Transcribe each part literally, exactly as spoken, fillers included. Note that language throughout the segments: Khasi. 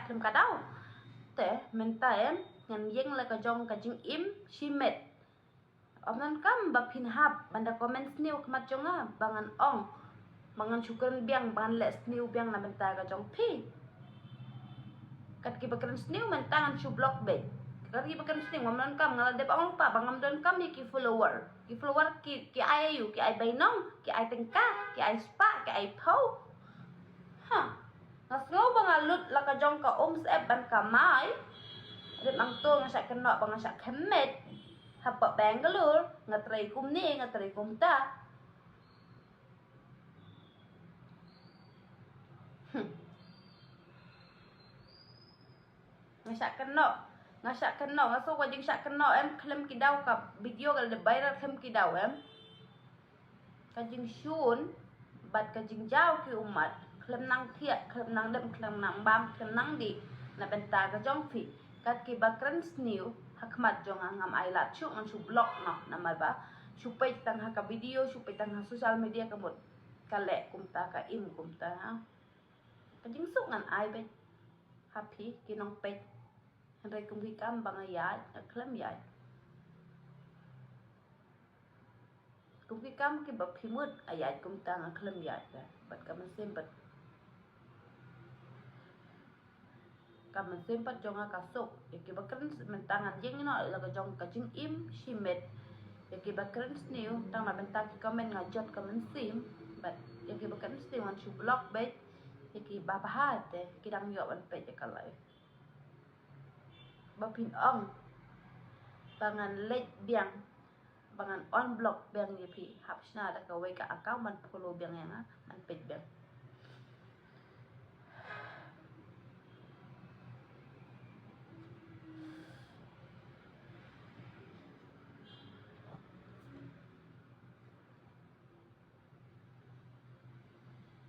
khlem ka daw. Te mynta em, ngan ïeng la ka jong ka jingim shimet. Ym donkam ba phin hap ban da comment sniew khmat jong nga ba ngan ong, ba ngan shu kren biang, ba ngan leh sniew biang na bynta ka jong phi. Kat kiba kren sniew mynta ngan shu block beit. Kat kiba kren sniew, ym donkam, nga la dep ong lypa ba ngam donkam ïa ki follower. Ki follower ki, ki ai aïu, ki ai bainong, ki ai tyngka, ki ai spah, ki ai phew. Ha. Nga sngew ba nga lut la ka jong ka um syep ban kamai. Dep nangto nga shah kynnoh ba nga shah khmih. Hapoh Bangalore, nga trei kumne, nga trei kumta. Hmm. Nga shah kynnoh, nga shah kynnoh, nga sngew ka jingshah kynnoh em khlem ki daw, ka video ka la dep viral khlem ki daw em. Ka jingshun bad ka jingjaw ki ummat khlem nang thiah, khlem nang dem, khlem nang bam, khlem nang dih na bynta ka jong phi. Kat kiba kren sniew ha khmat jong nga ngam ai lad shuh, ngan shu block noh, namar ba shu peit tang ha ka video, shu peit tang ha social media ka mut ka leh kumta, ka im kumta, ha. Ka jingsuk ngan ai beit ha phi ki nongpeit. Hynrei kum ki kam ba nga ïaid, nga khlem ïaid. Kum ki kam kiba phi mut nga ïaid kumta, nga khlem ïaid. Bad ka mynsiem pat, ka mynsiem pat jong nga ka suk. Ïa kiba kren s-, mynta ngan ïeng noh la ka jong ka jingim shimet. Ïa kiba kren sniew tang na bynta ki comment nga jot ka mynsiem. Bad ïa kiba kren sniew ngan shu block beit. Ïa kiba bha te ki dang ïoh ban peit ïa ka live. Ba phin ong ba ngan leit biang, ba ngan unblock biang ïa phi, hap shna da kawei ka account ban follow biang ïa nga, ban peit biang.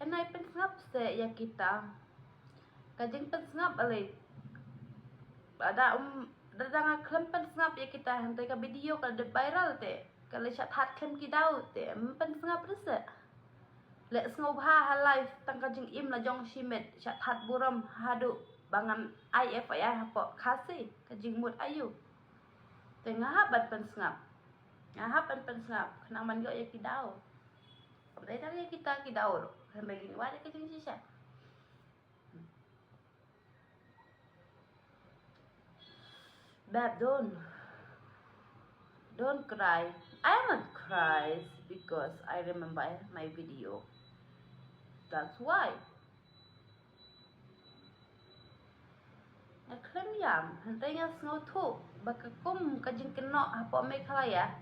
Yn ai pynsngap se ïa kita. Ka jingpynsngap ale. Lada, um, lada nga khlem pynsngap ïa kita, hynrei ka video ka dep viral te, ka la shah that khlem ki daw te, ym pynsngap re se. Leh sngewbha ha live tang ka jingim la jong shimet, shah that burom haduh ba ngan ai F I R hapoh Khasi, ka jingmut aïu. Te nga hap ban pynsngap. Nga hap ban pynsngap khnang ban ïoh ïa ki daw. Kam dei tang ïa kita ki daw ruh, hynrei ngin wad ïa ka jingshisha. Beb, don't, don't cry. I am not cries because I remember my video. That's why. Nga khlem ïam, hynrei nga sngewthuh ba ka kum ka jingkynnoh hapoh Meghalaya.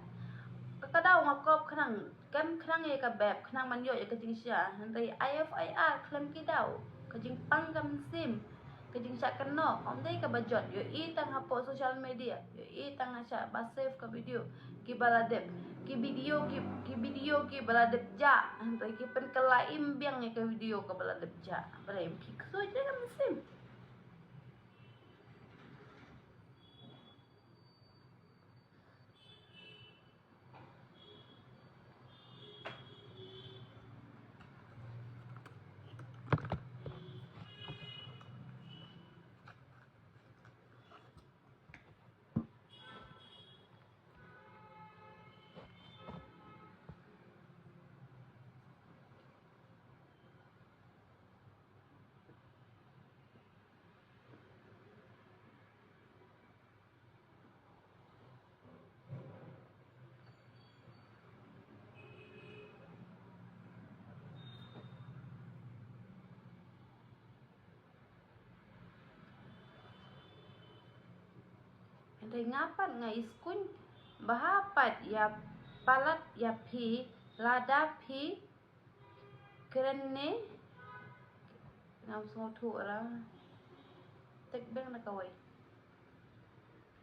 Ka, ka daw nga kop khnang, kem khnang ïa ka Beb, khnang ban ïoh ïa ka jingshisha, hynrei I F I R khlem ki daw. Ka jingpang ka mynsiem, ka jingshah kynnoh, ym dei kaba jot, ïohi tang hapoh social media, ïohi tang ha shah ba save ka video, kiba la dep, ki video, ki, ki video kiba la dep jah, hynrei ki pynkylla im biang ïa ka video kaba la dep jah. Balei ym ki ksuid ïa ka mynsiem. Hynrei nga pat nga iskuin bha pat ïa palat ïa phi lada phi kren ne. Ngam sngewthuh ra. Tek beng na kawei.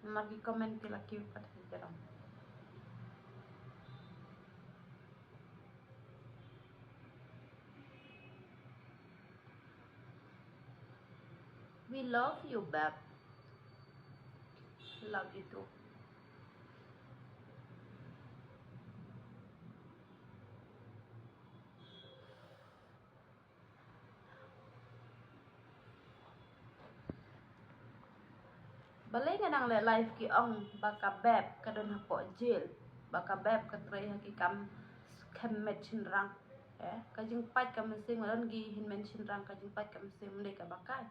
Namar ki comment ki la kiew pat ha jrong. We love you, Beb. Love you too. Balei nga dang leh live ki ong ba ka beb ka don hapoh jail, ba ka beb ka trei ha ki kam khymet shynrang. Eh, ka jingpait ka mynsiem, nga don ki hynmen shynrang, ka jingpait ka mynsiem ym dei kaba kai.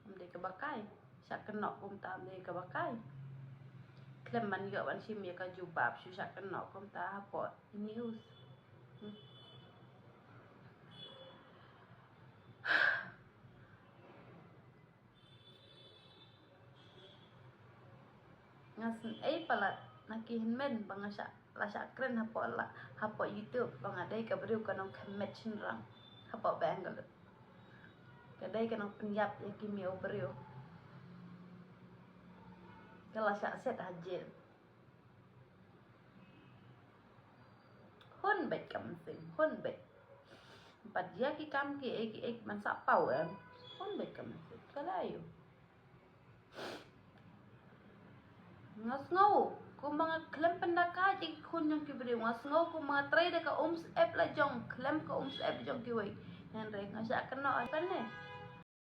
Ym dei kaba kai. Shah kynnoh kumta ym dei kaba kai. Khlem ban ïoh ban shim ïa ka jubab shu shah kynnoh kumta hapoh news. Hmm. Nga sngew palat na ki hynmen ba nga shah, la shah kren hapoh la, hapoh YouTube ba nga dei ka briew ka nongkhymet shynrang hapoh Bangalore. Ka dei ka nongpynïap ïa ki miaw briew. Ka la shah set ha jail. Hun beit ka mynsiem, hun beit. Bad ïa ki kam kiei kiei ban sah paw em. Hun beit ka mynsiem. Ka la ïoh. Nga sngew kumba nga khlem pynda ka jingkhun jong ki briew. Nga sngew kumba nga trei da ka umsyep la jong, khlem ka umsyep jong kiwei. Hynrei nga shah kynnoh ha pynne.